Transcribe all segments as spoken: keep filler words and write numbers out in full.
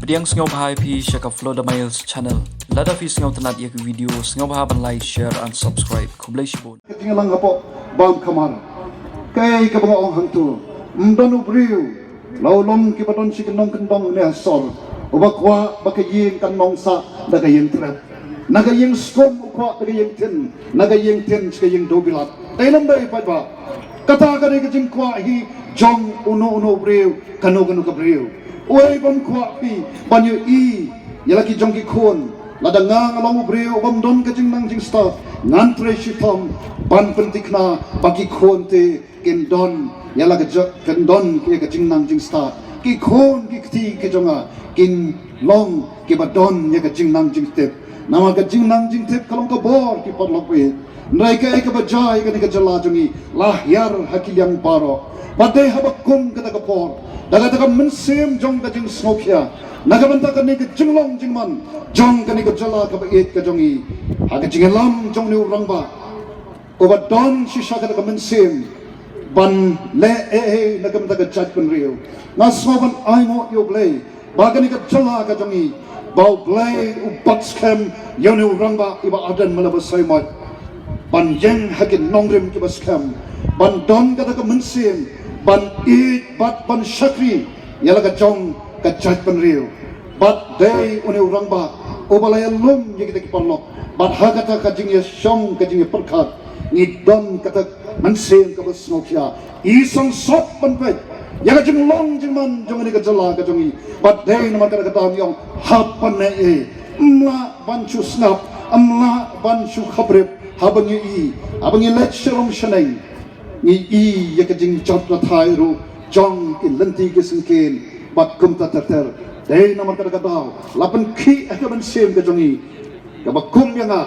Pdiang sngewbha ïa phi sha ka Flodamails Channel. Lada phi sngewtynnat ïa ka video, sngewbha ban like, share and subscribe. Khublei shibun. Ka jingïalang hapoh bam khamar. Kaei kaba nga ong hangto. Ym don u briew la u long kiba don shi kyndong kyndong ne ha sor, uba kwah ba ka ïing kan long sah da ka ïing trep. Na ka ïing skum u kwah da ka ïing tin, na ka ïing tin sha ka ïing dewbilat. Dei nam dei paidbah? Kata ka dei ka jingkwah hi jong uno uno u briew, kano kano ka briew. Uei bym kwah phi ban ïohi ïa la ki jong ki khun? Lada nga nga long u briew u bym don ka jingnang jingstad, ngan trei shitom ban pynthikna ba ki khun te kin don ïa la ka jing, kin don ïa ka jingnang jingstad. Ki khun ki kti ki jong nga kin long kiba don ïa ka jingnang jingtip. Namar ka jingnang jingtip ka long ka bor ki paralok. Hynrei kaei kaba jia ïa kane ka jylla jong ngi la hiar ha ki liang baroh. Bad dei haba kum kata ka por, da kata ka mynsiem jong ka jingsngewkhia, na ka bynta kane ka jinglong jingman jong kane ka jylla kaba ïeit ka jong ngi, ha ka jingïalam jong une u rangbah uba don shisha kata ka mynsiem ban leh ei ei na ka bynta ka jaitbynriew, nga sngew ban ainguh ïa U Blei ba kane ka jylla ka jong ngi, ba U Blei u bat skhem ïa une u rangbah, i Bah Ardent Miller Basaiawmoit, ban ïeng ha ki nongrim kiba skhem, ban don kata ka mynsiem ban ïeit bad ban shakri ïa la ka jong ka jaitbynriew. Bad dei une u rangbah uba la ïalum ïa kita ki paralok. Bad ha kata ka jingïashong, ka jingïapyrkhat, ngi don kata mynsiem kaba sngewkhia. I sangsot ban peit ïa ka jinglong jingman jong kane ka jylla ka jong ngi. Bad dei namar kata ka daw ngi ong, hap ban leh ei ei. Ym lah ban shu sngap, ym lah ban shu khaprip haba ngi i, haba ngi leit sharum shaneng. Ngi i ïa ka jingjot la thai ruh jong ki lynti ki syngkien bad kumta ter ter. Dei namar kata ka daw la pynkhih ha ka mynsiem ka jong ngi, kaba kum ïa nga,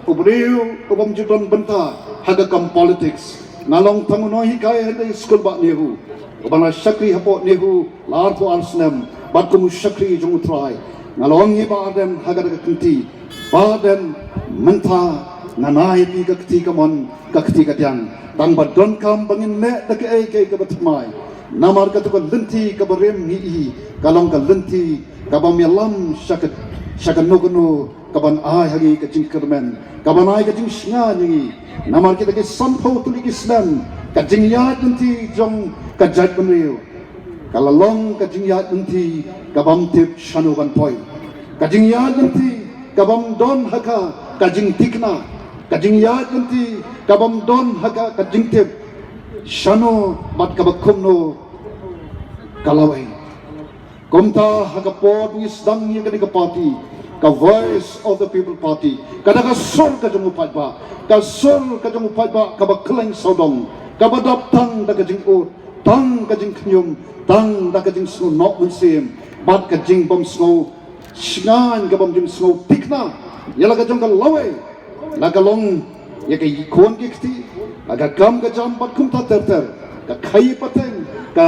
u briew u bym ju don bynta ha ka kam politics. Nga long tang u nonghikai ha ka skul bah NEHU, uba la shakri hapoh NEHU la arphew ar snem bad kum u shakri jong U Trai. Nga la ong ïa Bah Ardent ha kata ka kynti, Bah Ardent, mynta ngan ai ïa phi ka kti kamon ka kti kadiang, tang ba donkam ba ngin leh da kaei kaei kaba thymmai. Namar kata ka lynti kaba rim ngi i ka long ka lynti kaba ym ïalam sha ka, sha kano kano kaban ai ha ngi ka jingkyrmen, kaban ai ka jingshngaiñ ïa ngi. Namar kita ki sanphew tylli ki snem ka jingïaid lynti jong ka jaitbynriew ka la long ka jingïaid lynti ka bym tip shano ban poi, ka jingïaid lynti ka bym don ha ka, ka jingthikna, ka jingïaid lynti ka bym don ha ka, ka jingtip shano bad kaba kumno ka lawei. Kumta ha ka por ba ngi sdang ïa kane ka party, ka Voice of the People Party, kata ka sur ka jong u paidbah, ka sur ka jong u paidbah kaba kylleng sawdong, kaba dap tang da ka jingud, tang ka jingkhñium, tang da ka jingsngew noh mynsiem bad ka jingbym sngew shngaiñ, ka bym jingsngew thikna ïa la ka jong ka lawei, la ka long ïa ka khun ki kti, la ka kam ka jam bad kumta ter ter, ka khaïi pateng, ka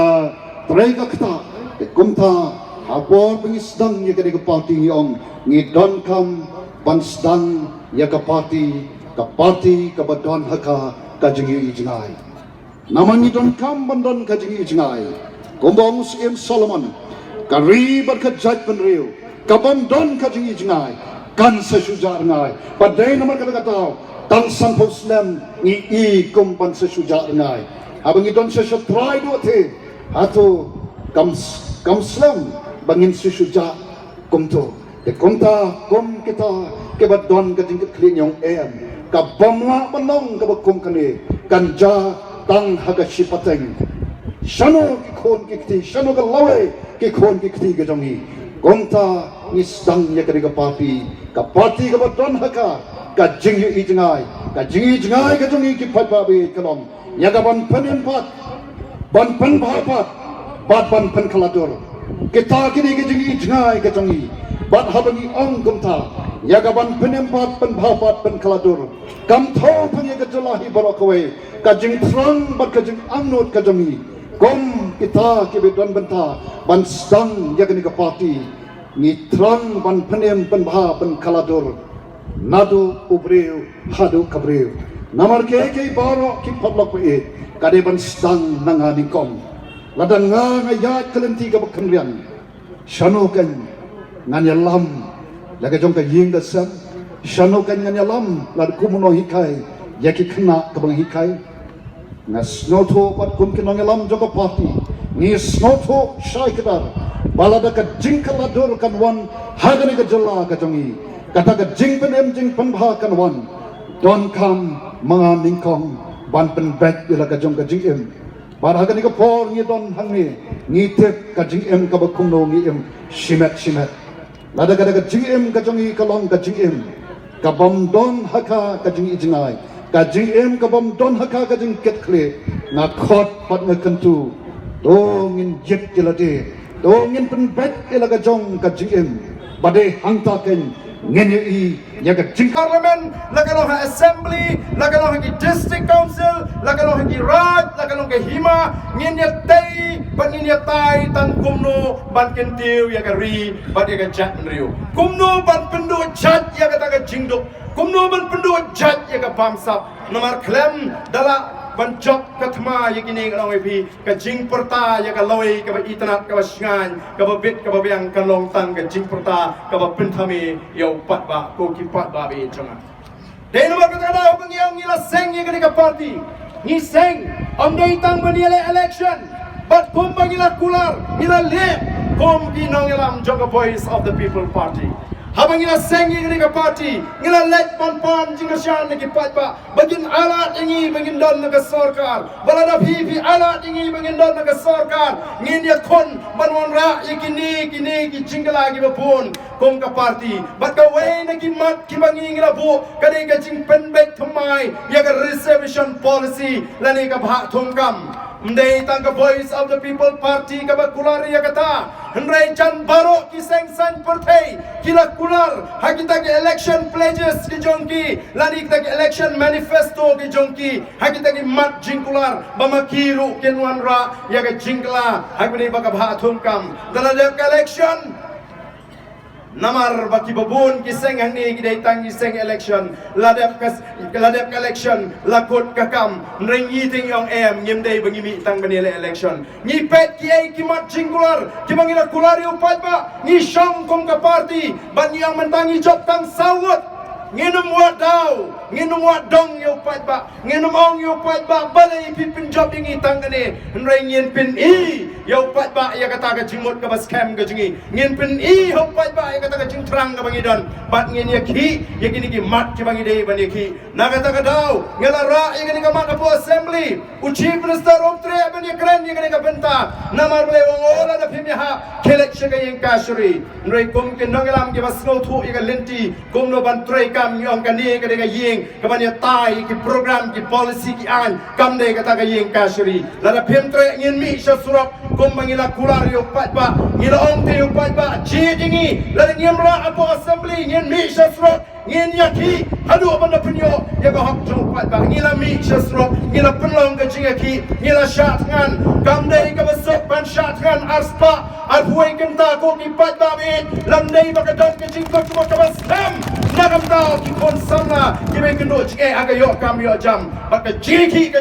trei ka ktah. Te kumta ha por ba ngi sdang ïa kane ka party ngi ong ngi donkam ban sdang ïa ka party, ka party kaba don ha ka, ka jingïohi jngai. Namar ngi donkam ban don ka jingïohi jngai. Kumba ong u Syiem Solomon, ka ri bad ka jaitbynriew ka bym don ka jingïohi jngai kan sa shu jah rngai. Bad dei namar kata ka daw tang sanphew snem ngi i kum ban sa shu jah rngai. Haba ngi don sha shatrai duh te, hato kam, kam slem ba ngin sa shu jah kumto? Te kumta kum kita kiba don ka jingkitkhlieh ngi ong em, ka bym lah ban long kaba kum kane, kan jia tang ha ka shi pateng. Shano ki khun ki kti, shano ka lawei ki khun ki kti ka jong ngi? Kumta ngi sdang ïa kane ka party, ka party kaba don ha ka, ka jingïohi jngai. Ka jingïohi jngai ka jong ngi ki paidbah ba ïeit ka long ïa ka ban pynim pat, ban pynbha pat bad ban pynkhlad dur. Kita ki dei ka jingïohi jngai ka jong ngi. Bad haba ngi ong kumta, ïa ka ban pynim pat, pynbha pat, pynkhlad dur, kam thaw tang ïa ka jylla hi baroh kawei, ka jingthrang bad ka jingangnud ka jong ngi kum kita kiba don bynta ban sdang ïa kane ka party, ngi thrang ban pynim, pynbha, pynkhlad dur naduh u briew haduh ka briew. Namar kiei kiei baroh ki paralok ba ïeit, ka dei ban sdang na nga nyngkong. Lada nga nga ïaid ka lynti kaba kynriang, shano kan, Ngan ïalam la ka jong ka ïing ka sem. Shano kan ngan ïalam la kumno hikai ïa ki khynnah kaba nga hikai. Nga sngewthuh pat kum ki nongïalam jong ka party, ngi sngewthuh shai kdar ba lada ka jingkylla dur kan wan ha kane ka jylla ka jong ngi, kata ka jingpynim jingpynbha kan wan. Donkam ma nga nyngkong ban pynbeit ïa la ka jong ka jingim. Bad ha kane ka por ngi don hangne, ngi tip ka jingim kaba kumno ngi im shimet shimet. Lada ka da ka jingim ka jong ngi ka long ka jingim ka bym don ha ka ka jingïohi jngai, ka jingim ka bym don ha ka ka jingkit khlieh, nga khot bad nga kyntu. To ngin jied ïa lade, to ngin pynbeit ïa la ka jong ka jingim. Ba dei hangta kan ngin ïohi ïa ka jing- Parliament, la ka long ha Assembly, la ka long ha ki District Council, la ka long ha ki Raid, la ka long ka Hima, ngin ïatei bad ngin ïatai tang kumno ban kyntiew ïa ka ri bad ïa ka jaitbynriew. Kumno ban pynduh jait ïa kata ka jingduk, kumno ban pynduh jait ïa ka bamsap. Namar khlem da lah ban jop ka thma ïa kine, nga ong ïa phi, ka jingpyrta ïa ka lawei kaba itynnad, kaba shngaiñ, kaba bit, kaba biang, kan long tang ka jingpyrta kaba pynthame ïa u paidbah ko ki paidbah ba ïeit jong nga. Dei namar kata ka daw ba ngi ong ngi la seng ïa kane ka party. Ngi seng, ym dei tang ban ïaleh election, bad kumba ngi la kular, ngi la leh kum ki nongïalam jong ka Voice of the People Party. Haba ngi la seng ïa kane ka party, ngi la leit ban pan jingkyrshan na ki paidbah ba kin ailad ïa ngi ba ngin don na ka sorkar. Ba lada phi, phi ailad ïa ngi ba ngin don na ka sorkar, ngin ïakhun ban wanrah ïa kine, kine ki jingkylla kiba bun kum ka party. Bad kawei na ki mat kiba ngi, ngi la buh ka dei ka jingpynbeit thymmai ïa ka reservation policy lane ka bhah thungkam. Ym dei tang ka Voice of the People Party kaba kular ïa kata, hynrei jan baroh ki seng saiñ pyrthei ki la kular ha kita ki election pledges ki jong ki, lane kita ki election manifesto ki jong ki, ha kita ki mat jingkular ba ma ki ruh kin wanrah ïa ka jingkylla ha kane ba ka bhah thungkam. Da la dep ka election, namar ba kiba bun ki seng hangne ki dei tang ki seng election, la dep ka, la dep ka election la kut ka kam. Hynrei ngi te ngi ong em, ngim dei ba ngi mih tang ban ïaleh election. Ngi peit kiei ki mat jingkular kiba ngi la kular ïa u paidbah. Ngi shong kum ka party bad ngi ong mynta ngi jop tang saw ngut. Ngin ym wad daw, ngin ym wad dong ïa u paidbah. Ngin ym ong ïa u paidbah balei phi pynjop ïa ngi tang kane, hynrei ngin pyni ïa u paidbah ïa kata ka jingmut kaba skhem ka jong ngi. Ngin pyni ïa u paidbah ïa kata ka jingthrang kaba ngi don. Bad ngin ïakhih ïa kine ki mat kiba ngi dei ban ïakhih. Na kata ka daw ngi la rah ïa kane ka mat hapoh Assembly. U Chief Minister um treh ban ïakren ïa kane ka bynta. Namar balei? U ong lada phim ïahap, khie leit sha ka ïing kashari. Hynrei kum ki nongïalam kiba sngewthuh ïa ka lynti kumno ban treikam, ngi ong kane ka dei ka ïing kaban ïatai ïa ki program, ki policy, ki aiñ, kam dei kata ka ïing kashari. Lada phim treh ngin mih sha surok kumba ngi la kular ïa u paidbah, ngi la ong te ïa u paidbah jied ïa ngi. Lada ngim rah hapoh Assembly ngin mih sha surok, ngin ïakhih haduh ban da pynïoh ïa ka hok jong u paidbah. Ngi la mih sha surok, ngi la pynlong ka jingïakhih, ngi la shah thngan. Kam dei kaba suk ban shah thngan arspah arphew wei kynta ko ki paidbah ba ïeit. Lada ym dei ba ka don ka jingkut jubor kaba skhem na ka bynta ki khun samla kiba ïakynduh jingeh ha ka ïoh kam ïoh jam. Bad ka jingïakhih ka